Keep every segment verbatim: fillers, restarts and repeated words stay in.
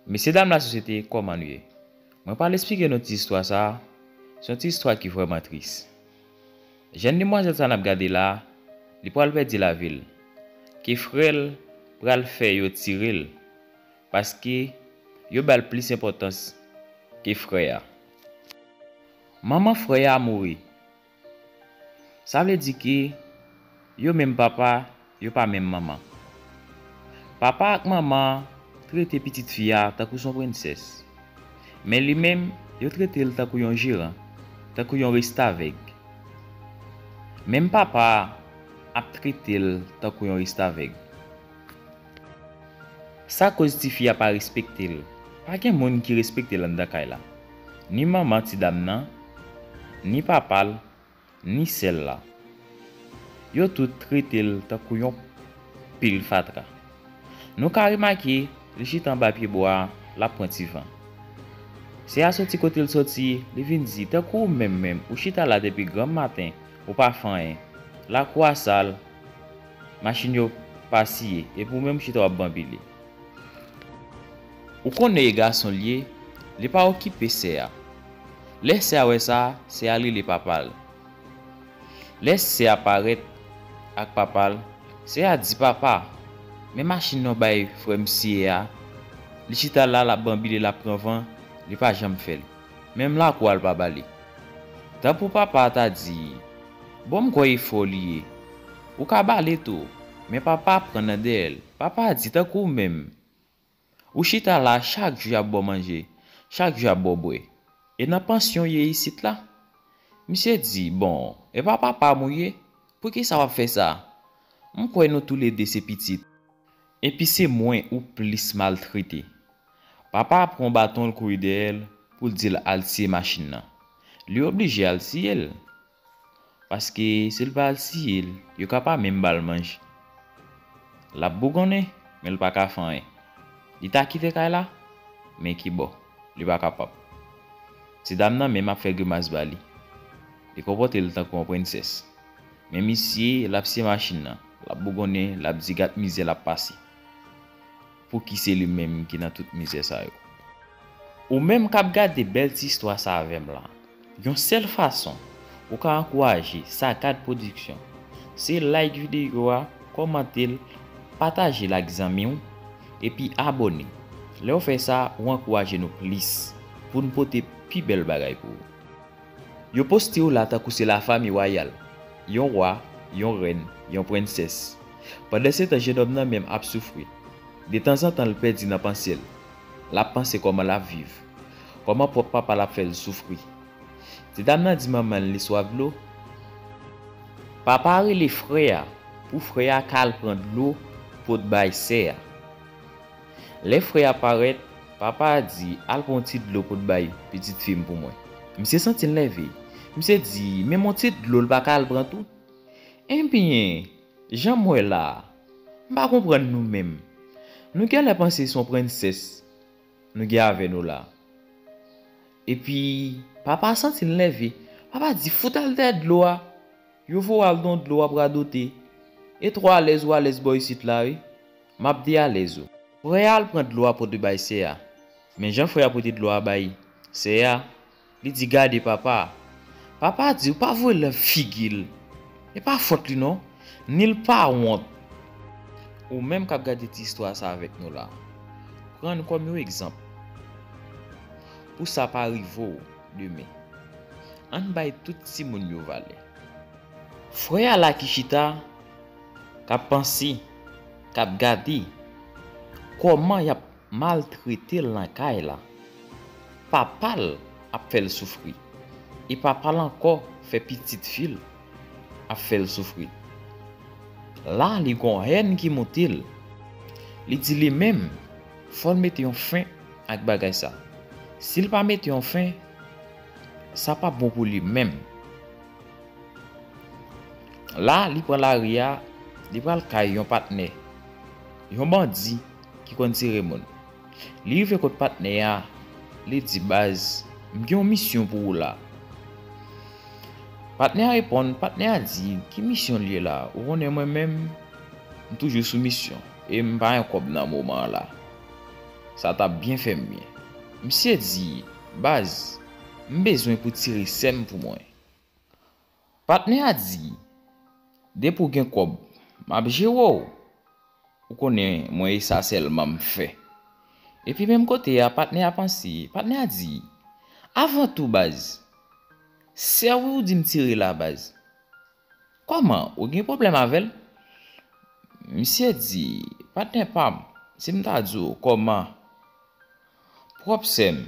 Mesye dam lasosyete, kòman nou ye? Mwen pral esplike nou ti istwa sa a. Se yon ti istwa ki vrèman tris. Jèn demwazèl sa n ap gade la a, li pral pèdi lavi l. Ke frè l pral fè yo tire l, paske yo ba l plis enpòtans ke frè a. Manman frè a mouri. Sa vle di ke yo menm papa, yo pa menm manman. Papa ak manman an trete pitit fi a tankou s on prensès. Men li menm, yo trete l tankou yon jeran, tankou yon restavèg. Menm papa a ap trete l tankou yon restavèg. Sa koz tifi a pa respekte l. Pa gen moun ki respekte l anndan kay la. Ni manman ti dam nan, ni papa l, ni sè l la. Yo tout trete l tankou yon pil fatra. Nou ka remake, li chita anba pyebwa a, l ap pran ti van. Sè a soti kote l soti, li vin di, tankou ou menm menm, ou chita la depi granm maten, ou pa fè anyen. Lakou a sal, machin yo pa siye, epi ou menm ou chita w ap banbile. Ou konnen e gason l ye, li pa okipe sè a. Lè sè a wè sa, sè a rele papa l. Lè sè a parèt ak papa l, sè a di, papa, men machin nan w bay frè m siye a, li chita la, l ap banbile, l ap pran van, li pa janm fè l. Menm lakou a l pa bale. Tanpou papa a ta di, bon, m kwè e fè w li ye. Ou ka bale tou, men papa a pran nan dèyè l. Papa a di, tankou w menm, ou chita la chak jou y ap ba w manje, chak jou y ap ba w bwè. E nan pansyon w ye isit la? Misye di, bon, e pa papa m ou ye? Poukisa w ap fè sa? M kwè nou toulede se pitit. Epi se mwen ou plis maltrete. Papa a pran yon baton, l kouri dèyè l pou l di l al siye machin nan. Li oblije al siye l. Paske si l pa al siye l, yo ka pa menm ba l manje. L ap bougonnen, men l pa ka fè anyen. Li ta kite kay la, men kibò, li pa kapab. Ti dam nan menm ap fè grimas ba li. Li konpòte l tankou yon prensès. Men misye, l ap siye machin nan, l ap bougonnen, l ap di gad mizè l ap pase. Pouki se li menm ki nan tout mizè sa yo? Ou menm k ap gade bèl ti istwa sa avè m la, yon sèl fason ou ka ankouraje Sagad Production, se like videyo a, kòmante l, pataje l ak zanmi w, epi abòne. Lè w fè sa, ou ankouraje nou plis pou n pote pi bèl bagay pou ou. Yo poste w la tankou se lafanmi wayal, yon wa, yon rèn, yon prensès. Pandansetan, jennonm nan menm ap soufri. Detanzantan, l pèdi nan panse l. L ap panse kòman l ap viv, kòman pwòp papa l ap fè l soufri. Ti dam nan di manman l li swaf dlo. Papa a rele frè a pou frè a ka al pran dlo pot bay sè a. Lè frè a parèt, papa a di, al pran yon ti dlo pot bay pitit fi m pou mwen. Misye santi l nève. Misye di, menm yon ti dlo l pa ka al pran tou? Ebyen, jan m wè la a, m pa konprann nou menm. Nou genlè panse se yon prensès nou gen avè nou la. Epi, papa a santi l nève. Papa di, fout al dèyè dlo a. Yo voye w al nan dlo w ap radote. E twò alèz ou alèz bò isit la, wi. M ap de alèz ou. Frè a al pran dlo a pote bay sè a. Men jan frè a pote dlo a bay sè a, li di, gade papa a. Papa a di, ou pa voye l nan figi l. E pa fòt li non. Ni l pa wont. Ou menm k ap gade ti istwa sa avèk nou la, pran n kòm yon egzanp pou sa pa rive w demen. Ann bay tout timoun yo valè. Frè a la ki chita, k ap panse, k ap gade kòman y ap maltrete l nan kay la. Papa l ap fè l soufri. E papa l ankò fè pitit fi l ap fè l soufri. La, li gon hèn ki monte l. Li di li menm, fò l mete yon fen ak bagay sa. Si l pa mete yon fen, sa p ap bon pou li menm. La, li pran lari a, li pral kay yon patnè, yon bandi ki konn tire moun. Li rive kot patnè a, li di, baz, m gen yon misyon pou ou la. Patnè a reponn, patnè a di, ki misyon l ye la? Ou konnen mwen menm, m toujou sou misyon, e m pa gen kòb nan moman an la. Sa t ap byen fè m byen. Misye di, baz, m bezwen pou tire sè m pou mwen. Patnè a di, depi w gen kòb, m ap jere w. Ou konnen, mwen e sa sèlman m fè. Epi menm kote a, patnè a panse, patnè a di, avan tou baz, sè w wi ou di m tire la baz. Kòman, ou gen pwoblèm avè l? Misye di, patnè pa m, si m ta di w kòman, pwòp sè m,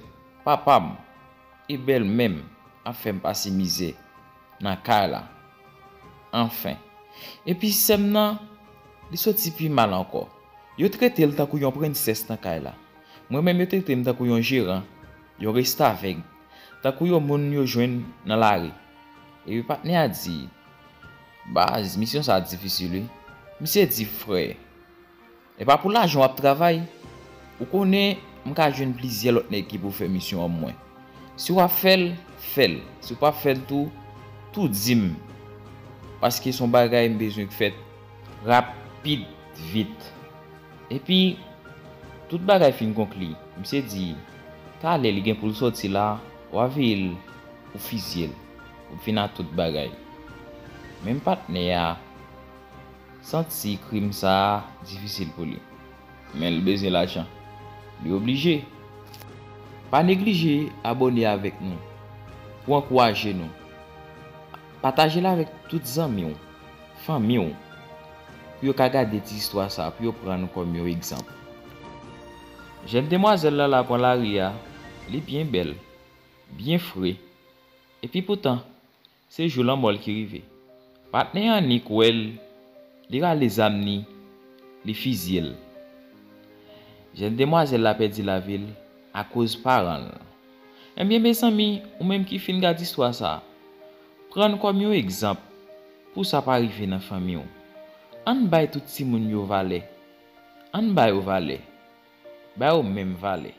papa m, e bèlmè m ap fè m pase mizè nan kay la. Anfen. Epi sè m nan, li soti pi mal ankò. Yo trete l tankou yon prensès nan kay la. Mwen menm yo trete m tankou yon jeran, yon restavèg, tankou yon moun yo jwenn nan lari. Epi patnè a di, baz, misyon sa a difisil wi. Misye di, frè, e pa pou lajan w ap travay. Ou konnen, m ka jwenn plizyè lòt nèg ki pou fè misyon an mwen. Si w ap fè l, fè l. Si w p ap fè l tou, tou di m. Paske se yon bagay m bezwen k fèt rapid, vit. Epi, tout bagay fin konkli. Misye di, talè li gen pou l soti la, w a veye l, ou fizye l, ou fin a tout bagay. Menm patnè a santi krim sa a difisil pou li. Men l bezwen lajan. Li oblije. Pa neglije abòne avèk nou pou ankouraje nou. Pataje l avèk tout zanmi w, fanmi w, pou yo ka gade ti istwa sa a, pou yo pran nou kòm yon egzanp. Jèn demwazèl la la pran lari a, li byen bèl, byen fre, epi poutan, se jou lanmò l ki rive. Patnè an nik wè l, li rale zam ni, li fizye l. Jèn demwazèl la pèdi lavi l akoz paran l. Ebyen, mezanmi, ou menm ki fin gade istwa sa a, pran n kòm yon egzanp pou sa pa rive nan fanmi w. Ann bay tout timoun yo valè. Ann ba yo valè. Ba yo menm valè.